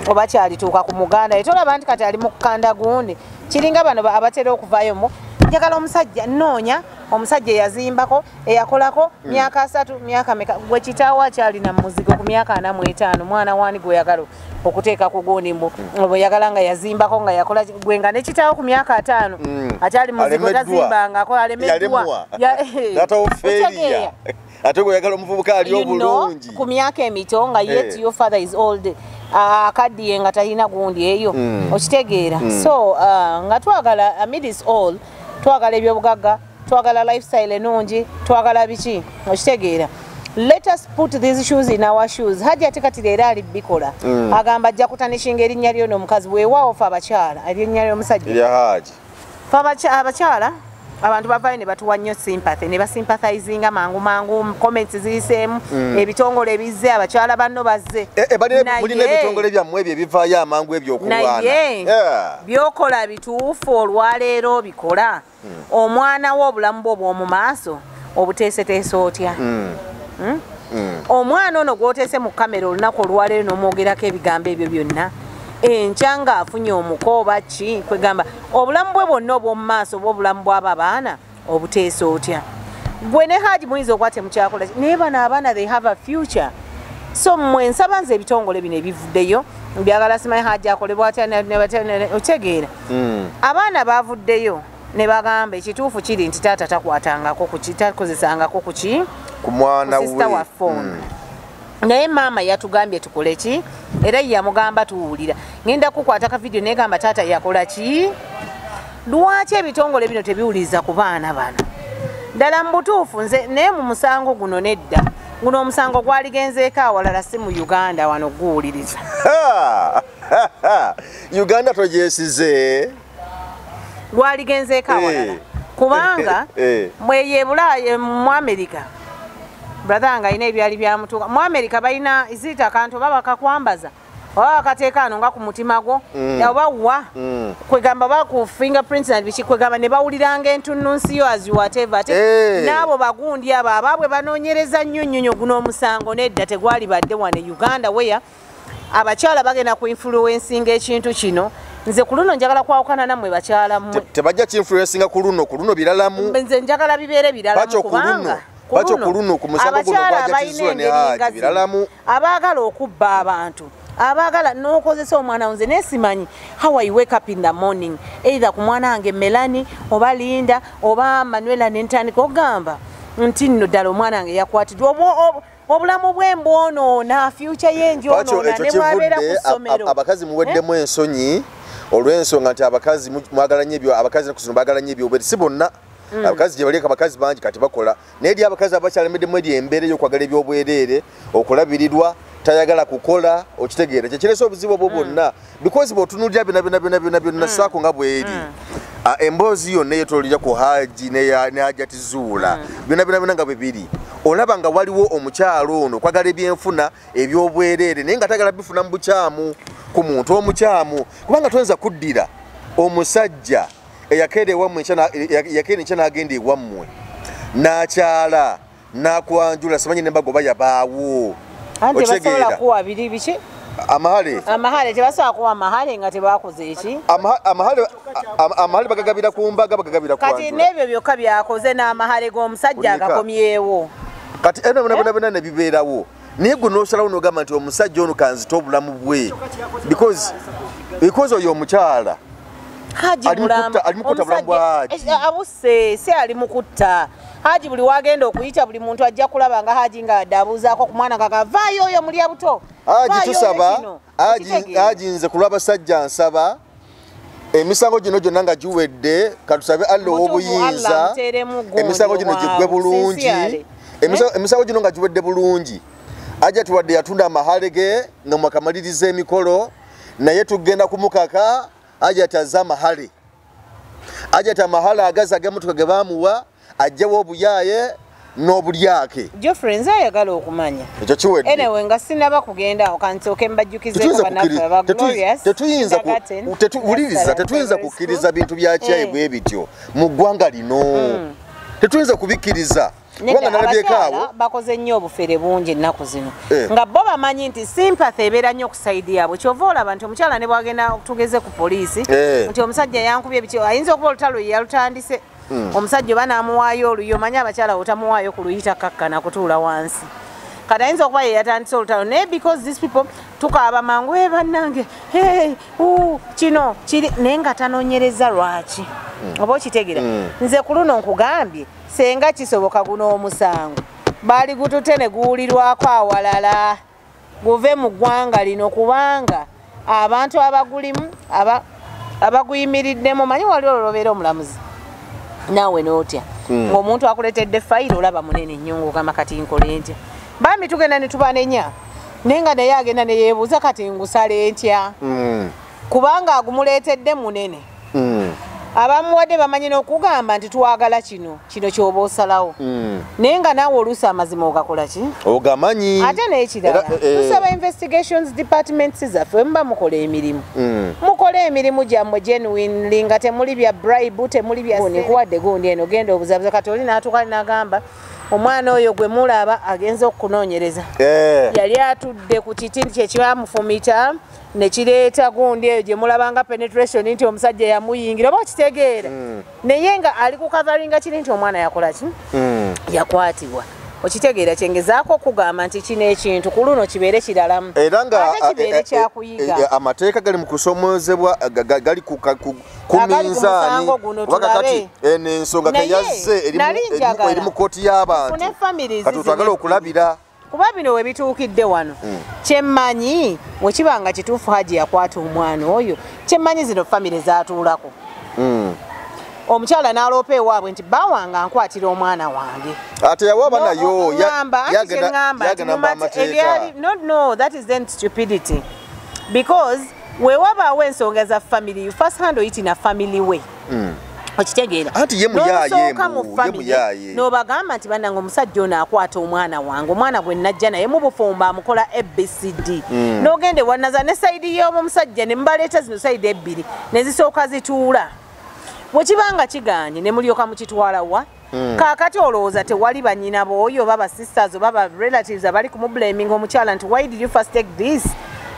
oba kyalituuka ku muganda. Tolaba nti kati ali mu kukanda gundi kiringa bano abatera okuvaayo mu njagala omusajja nnoonya omusajja eyazimbako eyakolako myaka 3 myaka meka, gwe kitaawo akyalina muzigo ku myaka 45 mwana wani gweyagala okuteeka ku gundi mbu oyagala nga yazimbako nga yakola gwe nga ne kitaawo ku myaka 5 akyali muzigo tazimbangako alemeddwa ate gweyagala omuvubuka ali obulungi ku myaka emito nga yet your father is old akaddiye nga talina gundi eyo okitegeera. So nga twagala amid this all twagala ebyobugagga, twagala lifestyle ennungi, twagala biki okitegeera. Let us put these shoes in our shoes. Hajati kati leero ali bikola agamba ajja kutanishinga erinnya lyo n'omukazi weewaawo fe abakyala erinnya ly'omusajja erya Haji. Fe abakyala abantu bavayo ne batuwa nnyo sympathy ne basympathizinga mangu mangu, comments ziyiseemu ebitongole ebizze abakyala banno bazze. Mulina ebitongole byammwe ebyo ebivaayo amangu ebyokulwana naye byokola bituufu olwaleero bikola. Omwana wo obulamu bwo obw'omu maaso obuteeseteese otya? Omwana ono gw'oteese mu kamera olunaku olwaleero n'omwogerako ebigambo ebyo byonna enkya ng'afunye omuko oba ki, kwegamba obulamu bwe bwonna obw'omu maaso oba obulamu bw'abo abaana obuteesa otya? Gwe ne Haji muyinza okuba temukyakola naye bano abaana they have a future. So mmwe nsaba nze ebitongole bino ebivuddeyo mbyagala simanyi Haji akolebwa atya otegeera. Abaana bavuddeyo ne bagamba ekituufu kiri nti taata takwatangako ku ki, takozesangako ku ki ku mwana we sister waffe ono. Naye maama yatugambye tukole ki era yamugamba tuwulira ngenda kukwata ka video negamba taata yakola ki. Lwaki ebitongole bino tebiwuliriza ku baana bano? Ddala mu butuufu nze naye mu musango guno nedda. Guno omusango gwaligenzeeko awalala si mu Uganda wano guwuliriza. Uganda togyesize. Gwaligenzeeko awalala. Kubanga mweye Bulaaya mu America. Brother nga alina ebyali byamutuuka. Mu America balina izita akantu oba bakakwambaza. Oba bakateeka ano nga ku mutima gwo. Oba wa. Kwegamba ba ku fingerprints and biki kwegamba ne bawuliranga entunnunsi yo as whatever. Ate n'abo bagundi abo abaabwe banoonyereza nnyo nnyo nnyo guno omusango nedda tegwali badde wano e Uganda where abakyala bagenda ku influencinga ekintu kino. Nze ku luno njagala kwawukana nammwe bakyala mmwe. Tebajja kinfluencinga ku luno biralamu. Nze njagala bibeere biralamu kubanga Pacho ku luno ku musango guno gwajja Kizula ne Haji biralamu. Abaagala okubba abantu. Abaagala n'okozesa omwana nze nesimanyi how I wake up in the morning either ku mwana wange Melanie oba Linda oba Manuela nentandika ogamba nti nno ddala omwana wange yakwatiddwa obulamu bwe mbwonoona future ye njonoona ne bw'abeera ku ssomero. Abakazi muweddemu ensonyi olw'ensonga nti abakazi mwagala nnyo ebyo abakazi ku zino baagala nnyo ebyobwere si bonna. Abakazi gye bali abakazi bangi kati bakola naye eri abakazi abakyalemeddemu eri embeera ey'okwagala ebyobwereere okulabirirwa tayagala kukola okitegeera kyekirese obuzibu obwo bwonna because bw'otunuulira byonna byonna byonna byonna byonna saako nga bw'eri emboozi yonna eyetoolera ku Haji ne Hajati Zuula byonna byonna byonna nga bwe biri olaba nga waliwo omukyalo ono okwagala ebyenfuna ebyobwereere naye nga tayagala bifuna mu bukyamu ku muntu omukyamu kubanga toyinza kuddira omusajja eyakeera ewammwe yakeera enkya n'agenda ewammwe n'akyala n'akwanjula simanyi n'embaga oba yabaawo. Anti basobola kuwa biri biki? Amahale. Amahale tebasobola kuwa amahale nga tebakoze eki? Amahale bagagabira ku mbaga bagagabira ku Kati n'ebyo byokka byakoze n'amahale g'omusajja agakomyewo. Kati eno byonna byonna byonna ne bibeerawo. Naye gwe n'osalawo n'ogamba nti omusajja ono kanzite obulamu bwe because oyo omukyala Haji Mulamba abuse si ali mukutta. Haji buli wagenda okuyita buli muntu ajja kulaba nga Haji nga adabuzaako ku mwana kaka vaayo oyo mulya buto. Haji tusaba Haji nze ku lw'abasajja nsaba emisango gino gyonna nga giwedde katusabe Allah ow'obuyinza emisango gino giggwe bulungi emisango gino nga giwedde bulungi. Ajja tuwadde yatunda amahale ge nga mwakamaliriza emikolo naye tugenda kumukaka Ajja tazama mahale. Ajja tamahale agaza agamutuka ge bamuwa ajjawo obuyaye n'obulyake. Geoffrey nze ayagala okumanya. Ekyo kiwedde. Anyway nga sinnaba kugenda awo kansooke mbajjukizeeko bannaffe aba Glorious. Tetuyinza kukkiriza bintu bya kyayi bwe bityo mu ggwanga lino. Tetuyinza kubikkiriza. Kubanga nalabyeko awo bakoze nnyo obufere bungi ennaku zino. Nga bo bamanyi nti sympathy ebeera nnyo ku side yaabwe. Kyova olaba nti omukyala ne bw'agenda tugeze ku poliisi nti omusajja yankubye biki ayinza okuba olutalo ye yalutandise. Omusajja oba n'amuwaayo oluyi omanyi abakyala otamuwaayo ku luyita kakkana kutuula wansi. Kati ayinza okuba ye yatandise olutalo naye because these people tukaaba mangu bannange kino kiri naye nga tanoonyereza lwaki. Oba okitegeera. Nze ku luno nkugambye senga kisoboka guno omusango baali gutute ne guwulirwako awalala guve mu ggwanga lino kubanga abantu abagulimu abaguyimiriddemu manyi wali olwobeera omulamuzi naawe n'otya ng'omuntu akuleetedde fayiro olaba munene nnyo ng'ogamba kati nkole ntya. Bambi tugenda ne tubanenya naye nga naye agenda ne yeebuuza kati ngusale ntya kubanga agumuleetedde munene. Abamuwadde bamanyi n'okugamba nti twagala kino kino ky'oba osalawo naye nga naawe oluusi amazima ogakola ki? Ogamanyi. Ate n'ekirala tusaba investigations departments zaffe muba mukola emirimu mukole emirimu gyammwe genuinely nga temuli bya bribe temuli bya nkuwadde gundi eno genda obuzabuza kati oli n'atuuka n'agamba omwana oyo gwe mulaba agenze okunoonyereza yali atudde ku kiti kye kyamufumita ne kireeta gundi eyo gye mulabanga penetration nti omusajja yamuyingira oba okitegeera naye nga ali ku coveringa kiri nti omwana yakola ki yakwatibwa. Okitegeera kyengezaako okugamba nti kino ekintu ku luno kibeere kiralamu era nga ate kibeere kyakuyiga. Amateeka gali mu kusomoozebwa gali ku minzaani kubanga kati eno ensonga teyazze eri mu kkooti y'abantu kati twagala okulabira kuba bino we bituukidde wano. Kyemmanyi bwe kiba nga kituufu Haji yakwata omwana oyo kyemmanyi zino famire zaatuulako. Omukyala n'aloopa ewaabwe nti bba wange ankwatira omwana wange. Ate yawaba nayo yagenda amateeka. No, that is then stupidity. Because wewabaawo ensonga za family, you first handle it in a family way. Okitegeera. Anti ye muyaye. N'obagamba nti bannange omusajja ono akwata omwana wange, omwana gwe najja naye mu bufumbo amukola ABCD. N'ogenda ewannaza ne sayidi y'omusajja ne mubaleeta zino sayidi ebbiri ne zisooka zituula. Bwe kibanga kigaanye ne mulyoka mukitwala wa? Kaakati olowooza tewali bannyina b'oyo oba ba sisters oba ba relatives abali kumublaming omukyala nti why did you first take this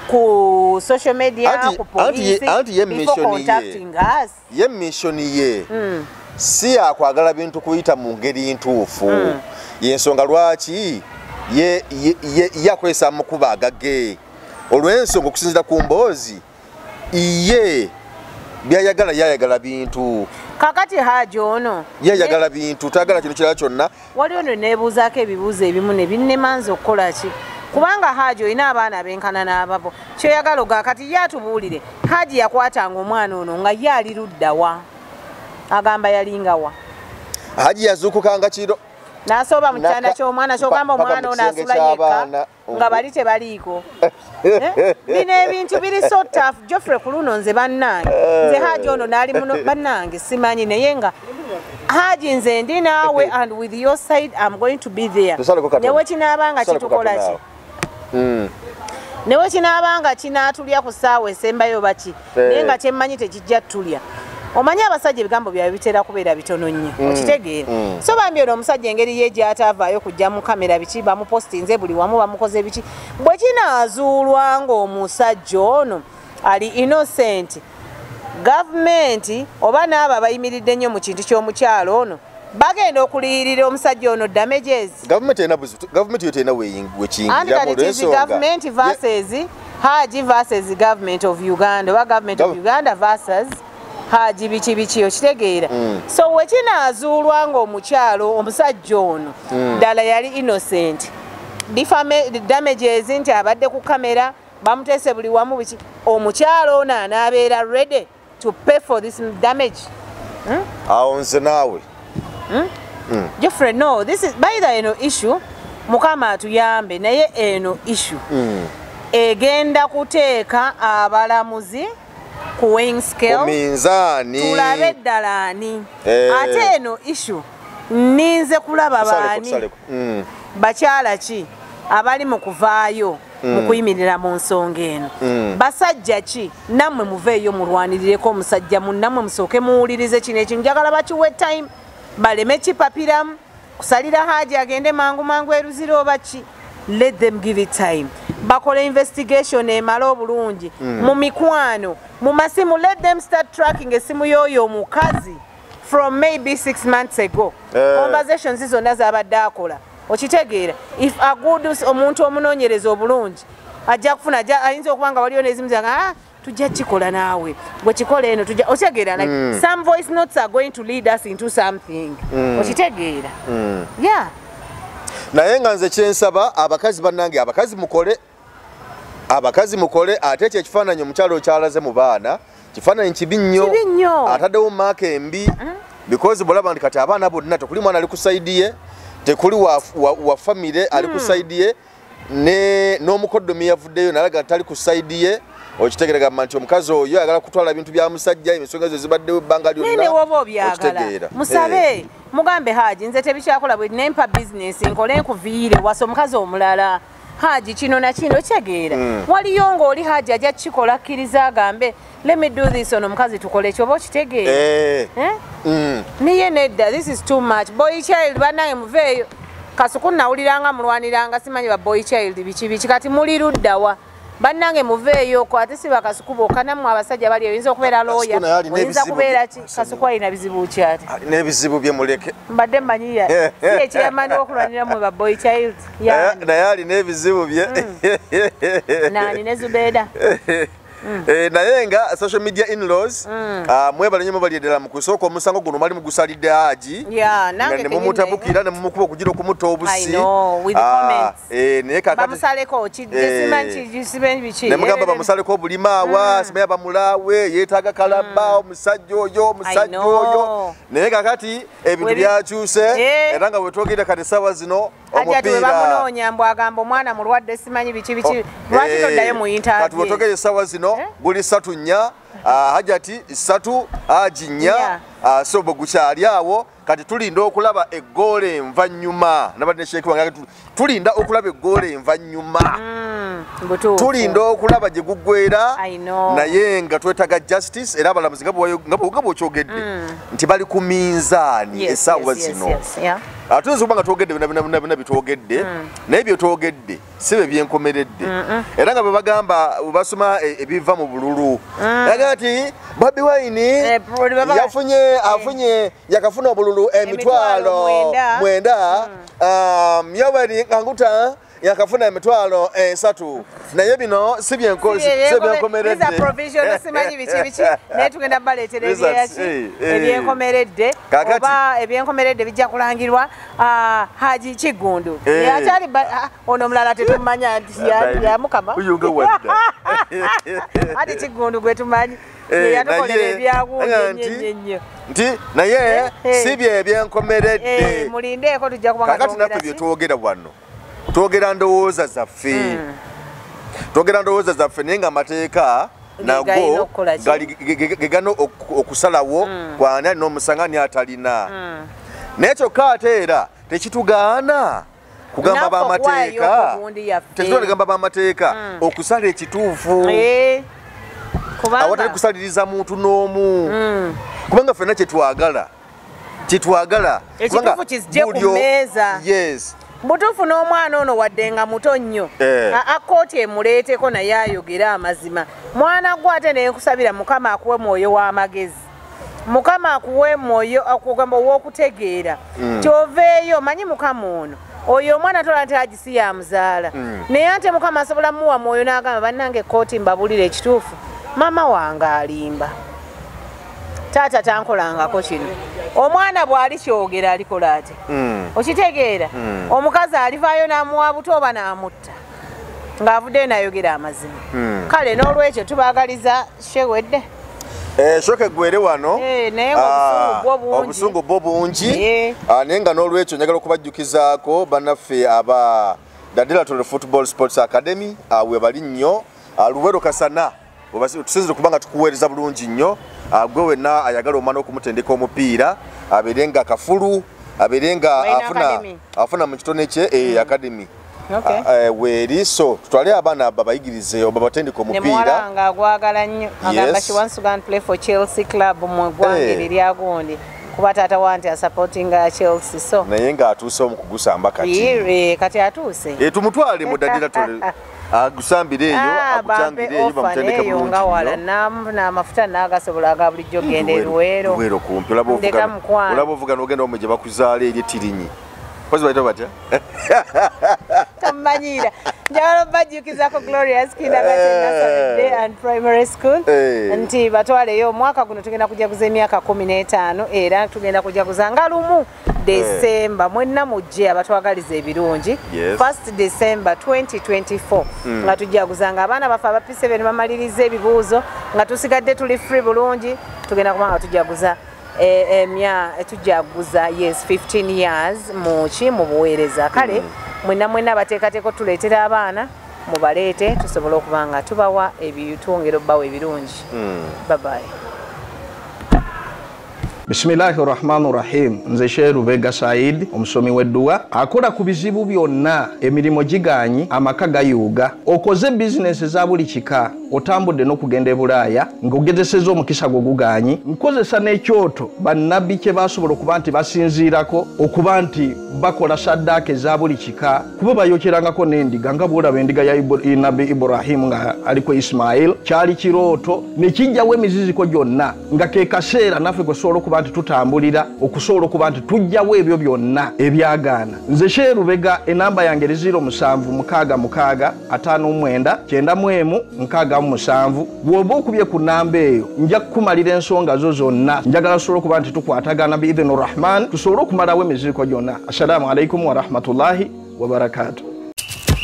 ku social media, ku police, before contacting us? Ye mission ye si yakwagala bintu kuyita mu ngeri ntuufu. Yensonga lwaki ye yakwesa amakubo agage olw'ensonga okusinziira ku mboozi ye byayagala yayagala bintu. Kakati Haji ono yayagala bintu, tagala kintu kirala kyonna. Waliwo nno neebuuzaako ebibuuzo ebimu ne binnemanza okukola ki, kubanga Haji olina abaana abenkana n'ababo. Kyoyagala oga kati ye atubuulire, Haji yakwatanga omwana ono nga ye ali ludda wa? Agamba yalinga wa? Haji yazuukukanga kiro n'asooba mu kitanda ky'omwana, ky'ogamba omwana ono asula yekka nga bali tebaliiko. Bino ebintu biri so tough. Geoffrey ku luno nze bannange, nze Haji ono n'ali muno bannange simanyi, naye nga Haji nze ndi naawe and with your side I'm going to be there. Newe kinaabanga kitukola ki? Newe kinaabanga kinaatulya ku ssaawa esembayo baki, naye nga kyemmanyi tekijja tulya. Omanyi abasajja ebigambo byabwe bitera kubeera bitono nnyo, okitegeera. So bambi ono omusajja engeri ye gy'ataavaayo kujja mu kamera biki, bamupostinze buli wamu, bamukoze biki. Bwe kinaazuulwa ng'omusajja ono ali innocent, gavumenti oba n'abo abayimiridde ennyo mu kintu ky'omukyalo ono bagenda okuliyirira omusajja ono damages. Gavumenti erina buzibu, gavumenti yo terina wekiyingiramu olw'ensonga. Gavumenti versus Haji versus government of Uganda, oba government of Uganda versus Haji biki biki, okitegeera. So wekinaazuulwa ng'omukyalo omusajja ono ddala yali innocent, damages nti abadde ku kamera bamuteese buli wamu biki, omukyalo ono anaabeera ready to pay for this damage? Awo nze naawe. Geoffrey, no, this is by the eno issue, Mukama atuyambe, naye eno issue egenda kuteeka abalamuzi ku weighing scale, minzaani, tulabe ddala ani. Ate eno issue ninze kulaba baani, bakyala ki abali mu kuvaayo mu kuyimirira mu nsonga eno, basajja ki nammwe muveeyo mulwanirireko omusajja munnammwe, musooke muwulirize kino ekintu. Njagala bakiwe time, baleme kipapiramu kusalira Haji agende mangu mangu eruzira oba ki. Let them give it time, bakole investigation emale obulungi mu mikwano, mu masimu. Let them start tracking esimu y'oyo omukazi from maybe 6 months ago. Conversations zonna z'abadde akola, okitegeera. If a good omuntu omunoonyereza obulungi ajja kufuna, ayinza okuba nga waliyo n'ezimu zanga tujja kikola naawe bwe kikola eno tujja, okitegeera. Like some voice notes are going to lead us into something, okitegeera. Yeah. Naye nga nze kyensaba abakazi bannange, abakazi mukole, abakazi mukole. Ate ekyo ekifaananyi omukyalo okyalaze mu baana kifaananyi kibi nnyo, ataddewo maaka embi, because bw'olaba nti kati abaana bonna tekuli mwana ali ku sayidi ye, tekuli wa famire ali ku sayidi ye, n'omukoddomi yavuddeyo nalaga tali ku sayidi ye. Okitegeera gamba nti omukazi oyo ayagala kutwala bintu bya musajja, ensonga ezo zibaddewo ebbanga lyonna. Nene woba obyagala musabe, mugambe Haji nze tebikyakola bwe nempa bizinesi nkole nkuviire wasa omukazi omulala. Haji kino na kino, okitegeera. Waliyo ng'oli Haji ajja kukikola akkiriza agambe let me do this, ono omukazi tukole ekyo, oba okitegeera. Niye nedda, this is too much. Boy child bannange muveeyo. Kasuku nawuliranga mulwaniranga simanyi ba boy child biki biki, kati muli ludda wa? Bannange muveeyo ko, ate si bakasuku bokka, nammwe abasajja bali oyinza okubeera looya, oyinza kubeera ki? Kasuku alina bizibu ki ate? N'ebizibu bye muleke. Mbadde mmanyi si ekiyamani okulwanira mmwe ba boy child. Naye alina ebizibu bye. Nani ne Zubeda? Naye nga social media in-laws mwebale nnyo mwebali ddala mu kusooka omusango guno mwali mugusalidde Haji. Nange ne mumutabukira ne mumukuba okugira okumutta obusi. I know, with the comments. Naye kakati bamusaleko kisimanyi biki. Ne mugamba bamusaleko obulima awa, simanya bamulaawe, yeetaaga kalaba, omusajja oyo, omusajja oyo. Naye kakati ebintu byakyuse era nga bwe twogera kati essaawa zino omupiira bamunoonya mbw agamba omwana mulwadde simanyi biki biki, lwaki toddayo mu interview? Kati bwe twogera essaawa zino guli 3-4, Hajati 3, Haji 4, so bwe gukyali awo kati tulinda okulaba eggoolo envannyuma. Nabadde ne Sheikh wange tulinda okulaba eggoolo envannyuma, tulinda okulaba gye guggwera, naye nga twetaaga justice. Era abalamuzi nga bw'okyogedde nti bali ku minzaani essaawa zino. Tuyinza okuba nga twogedde byonna byonna byetwogedde, naye byetwogedde si bye byenkomeredde. Era nga bwe bagamba bwe basoma ebiva mu bululu, aga nti Bobi Wine yafunye yakafuna obululu emitwalo 9, Yoweri Kaguta yakafuna emitwalo 3, naye bino si byenkomeredde. Simanyi biki biki, naye tugenda baleetera ebyenkomeredde oba ebyenkomeredde bijja kulangirwa Haji Kiggundu. Akyali ono omulala tetumanya nti ya Mukama Haji Kiggundu gwe tumanyi yatukolera ebyagundi nnyo nti naye si bye ebyenkomeredde. Mulindeeko tujja kuba nga kakati naffe bye twogera wano twogera ndowooza zaffe, twogera ndowooza zaffe, naye nga amateeka nago gegano okusalawo kwani alina omusango ani atalina. Naye kyokka ate era tekitugaana kugamba b'amateeka, tekitugaana b'amateeka okusala ekituufu awatali kusaliriza muntu n'omu, kubanga ffenna kyetwagala kyetwagala ekituufu kijje ku mmeeza. Yes. Butuufu n'omwana ono wadde nga muto nnyo, akkooti emuleeteko naye ayogere amazima. Mwana gwe ate naye nkusabira Mukama akuwe mwoyo w'amagezi, Mukama akuwe mwoyo akugamba ow'okutegeera. Kyoveeyo manyi Mukama ono oyo omwana tola nti Haji si yamuzaala, naye ate Mukama asobola muwa mwoyo n'agamba bannange ekkooti mbabulire ekituufu, maama wange alimba, taata tankolangako kino. Omwana bw'ali kyogera alikola ate okitegeera. Omukazi alivaayo n'amuwa buto oba n'amutta ng'avuddeyo n'ayogera amazima. Kale n'olwekyo tubaagaliza shewedde shoke gwere wano, naye obusungu bwo bungi, naye nga n'olwekyo njagala okubajjukizaako bannaffe aba Dadila Football Sports Academy we bali nnyo Luwero Kasana, tusinzire kubanga tukuweereza bulungi nnyo. Gwe wenna ayagala omwana okumutendeka omupiira abeere nga kafulu, abeere nga afuna mu kitone kye academy weeri, so tutwale abaana babayigirize oba batendeke omupiira. Muwala nga agwagala nnyo agamba she wants to go and play for Chelsea club mu ggwanga erya gundi, kuba taata wanti asupportinga Chelsea, so naye ng'atuuse omu kugusamba kati kati atuuse tumutwale mu Dadila agusambire eyo agukyangire eyo bamutendeke bulungi nga wala n'amafuta n'agasobola aga bulijjo genda eruweero. Luweero kumpi olaba ovuga n'ogenda omwe gye bakuzaala eri Tirinyi kozi bayita batya tamanyiira. Njagala obajjukizaako Glorious Kindergarten Nursery Day and Primary School nti batwaleyo omwaka guno tugenda kujaguza emyaka 15, era tugenda kujaguza nga 1 December. Mwenna mujje abatwagaliza ebirungi. 1 December 2024 nga tujaguza nga abaana baffe aba P7 bamaliriza ebibuuzo nga tusigadde tuli free bulungi, tugenda kuba nga tujaguza tujaguza yes 15 years muki mu buweereza. Kale mwenna mwenna abateekateeka tuleetera abaana mubaleete tusobole okuba nga tubawa ebitwongera obbawa ebirungi. Bye bye. Bismillahirrahmanirrahim. Nze Sheikh Lubega Said, omusomi w'edduwa, akola ku bizibu byonna, emirimu gigaanyi, amaka gayuuga, okoze bizinesi za buli kika, otambudde n'okugenda e Bulaaya, ng'ogezesezza omukisa gwo gugaanyi, nkozesa n'ekyoto bannabbi kye basobola okuba nti basinziirako okuba nti bakola saddaaka eza buli kika, kuba bayokyerangako n'endiga nga bw'olaba endiga ya Nabbi Ibrahimu nga aliko Ismail, kyali kirooto ne kijjawo emiziziko gyonna, nga ke kaseera naffe kwe tusobola okuba okuba nti tutambulira okusobola okuba nti tujjawo ebyo byonna ebyagaana. Nze Sheikh Lubega, enamba yange eri 0766 59 91 67. Bw'oba okubye ku namba eyo nja kukumalira ensonga zo zonna. Njagala tusobole okuba nti tukwatagana biidhini Rahman, tusobole okumalawo emiziriko gyonna. Assalamu alaikum warahmatullahi wabarakatuh.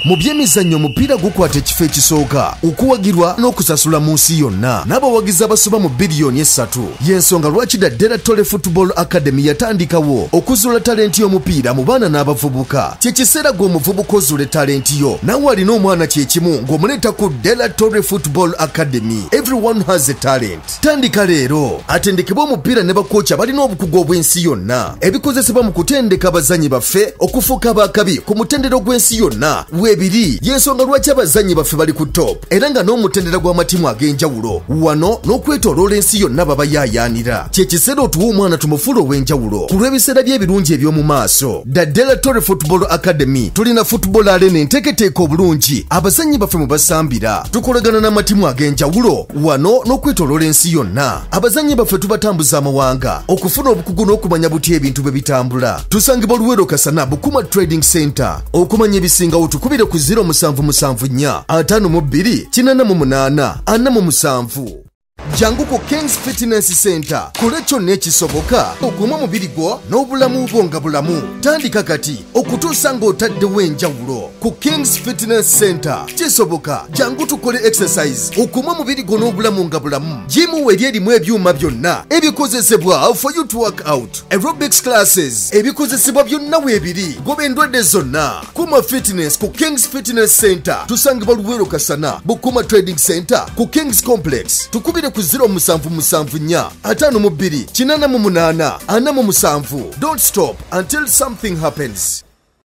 Mu byemizannyo omupiira gukwata ekifo ekisooka okuwagirwa n'okusasula mu nsi yonna n'abawagizi abasoba mu biliyoni 3. Y'ensonga lwaki Daddera Tole Football Academy yatandikawo okuzuula talenti y'omupiira mu baana n'abavubuka. Kye kiseera gwe omuvubuka ozuule talenti yo, naawe alina omwana kyekimu ng'omuleeta ku Della Tole Football Academy. Everyone has a talent. Tandika leero, atendekebwe omupiira ne bakooca balina obukugu obw'ensi yonna, ebikozesebwa mu kutendeka abazannyi baffe okufuuka abakabi ku mutendera gw'ensi yonna. Ebiri y'ensonga lwaki abazannyi baffe bali ku top era nga n'omutendera gw'amatimu ag'enjawulo wano n'okwetooloola ensi yonna babayaayaanira. Kye kiseera otuwa omwana tumufuule ow'enjawulo ku lw'ebiseera by'ebirungi eby'omu maaso. Daddera Tole Football Academy tulina football arena enteeketeeka obulungi abazannyi baffe mwe basambira. Tukolagana n'amatimu ag'enjawulo wano n'okwetooloola ensi yonna. Abazannyi baffe tubatambuza amawanga okufuna obukugu n'okumanya butya ebintu bwe bitambula. Tusangibwa Luweero Kasana, Bukuma Trading Center. Okumanya ebisingawo tukubire ku 0774 52 88 47. Jangu ku Kings Fitness Center, kole kyonna ekisoboka okuuma omubiri gwo n'obulamu bwo nga bulamu. Tandika kati okutuusa ng'otaddewo enjawulo ku Kings Fitness Center. Kisoboka, jangu tukole exercise okuuma omubiri gwo n'obulamu nga bulamu. Jimu eri erimu ebyuma byonna ebikozesebwa for you to work out, aerobics classes, ebikozesebwa byonna weebiri, goba endwadde zonna. Kuma fitness ku Kings Fitness Center. Tusangibwa Luweero Kasana, Bukuma Trading Center ku Kings Complex. Tukubire ku 0774 52 88 47. Don't stop until something happens.